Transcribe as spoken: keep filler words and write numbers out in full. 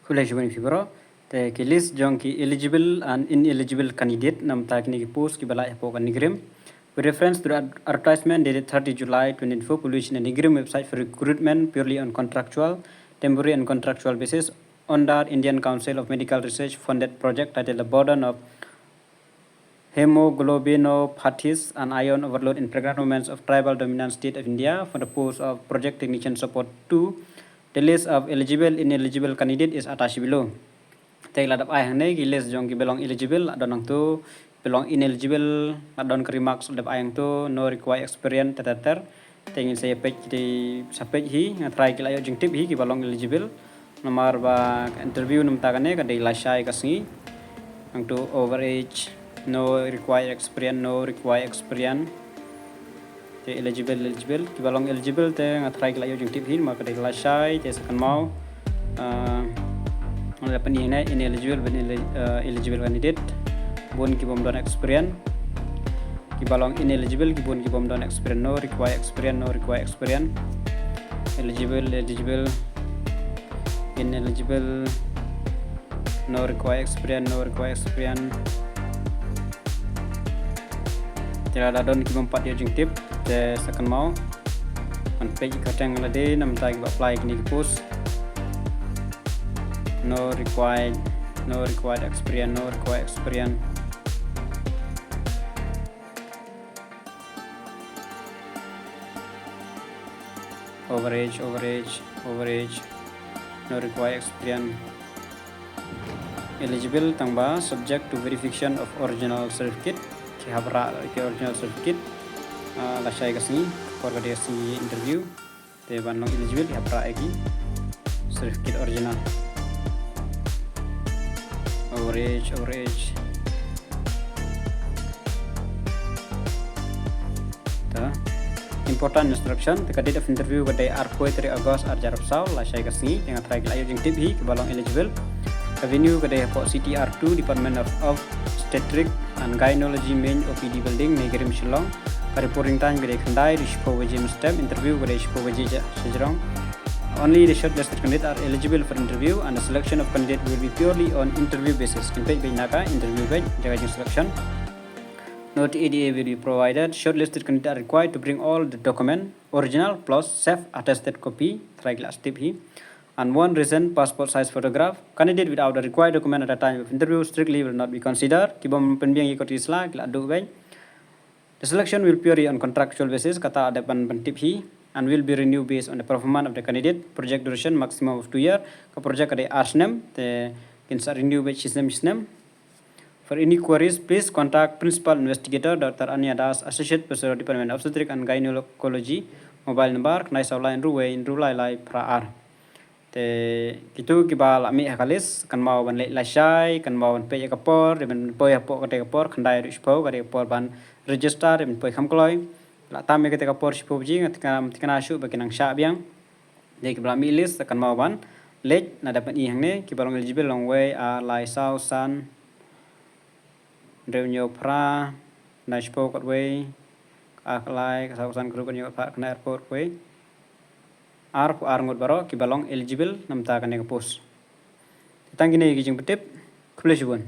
Khublei shibun ïa phi baroh. Te ki list jong ki eligible and ineligible candidate namta kine ki post kiba la ïa pok ha NEIGRIHMS. With reference to the ad-, advertisement dated thirty July twenty-four, published in the NEIGRIHMS website for recruitment purely on contractual, temporary and contractual basis under Indian Council of Medical Research funded project titled The Burden of Hemoglobinopathies and Iron Overload in Pregnant Women of Tribal Dominant State of India for the post of Project Technician Support two. The list of eligible, ineligible candidate is attached below. Te la dep ai hangne ki list jong kiba long eligible, la don hangto, kiba long ineligible, la don ki remarks la dep ai hangto, no required experience, ter ter ter. Te ngin sa ïa peit ki dei sa peit hi, nga tharai ki la ïoh jingtip hi kiba long eligible. Namar ba ka interview namta kane ka dei lashai ka sngi. Hangto overage, no required experience, no required experience. Te eligible, eligible, kiba long eligible te nga tharai ki la ïoh jingtip hi namar ka dei lashai, te sa kynmaw. Ah, nga la pyni hangne ineligible, bad ineli-, ah, eligible candidate. Bun ki bym don experience. Kiba long ineligible, ki bun ki bym don experience, no required experience, no required experience. Eligible, eligible, ineligible, no required experience, no required experience. Te lada don ki bym pat ïoh jingtip, te sa kynmaw. Ban peit ïa ka kyrteng lade namta kiba apply kine ki post. No required, no required experience, no required experience. Overage, overage, overage. No required experience. Eligible tang ba subject to verification of original certificate. Ki hap rah ki original certificate. Ah, lashai ka sngi, por ka dei ka sngi interview. Te ban long eligible ki hap rah ïa ki certificate original. Overage, overage. Ta. Important instruction, te ka date of interview ka dei arphew tarik August ar hajar arphew saw, lashai ka sngi, te nga tharai ki la ïoh jingtip hi kiba long eligible. Ka venue ka dei hapoh C T R two, Department of, of Obstetric and Gynecology, Main O P D Building, NEIGRIHMS, Shillong. Ka reporting time ka dei khyndai haduh shiphew baje mynstep, interview ka dei shiphew baje sha, shajrong. Only the shortlisted candidates are eligible for interview and the selection of candidate will be purely on interview basis. Kin peit beit na ka interview beit, jaka jingselection. No T A D A will be provided. Shortlisted candidate are required to bring all the document, original plus self-attested copy, tharai ki la tip hi, and one recent passport size photograph. Candidate without the required document at the time of interview strictly will not be considered. Ki bym pynbiang ïa ka kti sla ki la duh beit. The selection will purely on contractual basis, kata dep ban pyntip hi, and will be renewed based on the performance of the candidate. Project duration maximum of two year. Ka project ka dei ar snem, te kin sa renew beit shi snem shi snem. For any queries, please contact Principal Investigator Doctor Anya Das, Associate Professor, Department of Obstetric and Gynecology, mobile number khyndai saw lai hynriew wei hynriew lai lai phra ar. Te kito kiba la mih ha ka list, kynmaw ban leit lashai, kynmaw ban peit ïa ka por, dei ban poi hapoh katei ka por, khyndai haduh shiphew, katei ka por ban register, dei ban poi kham kloi. La tam ïa katei ka por shiphew baje, nga thikna, thikna shuh ba ki nang shah biang. Dei kiba la mih list, kynmaw ban leit, lada peit hangne, kiba long eligible long wei, ar, lai, saw, san, hynriew, hynñiew, phra, khyndai, shiphew, khatwei, ar, lai, saw, san, hynriew, hynñiew, phra, khyndai, arphew, arphew wei. Arphew ar ngut baroh kiba long eligible namta kane ka post. Te tang kine ki jingpyntip, khublei shibun.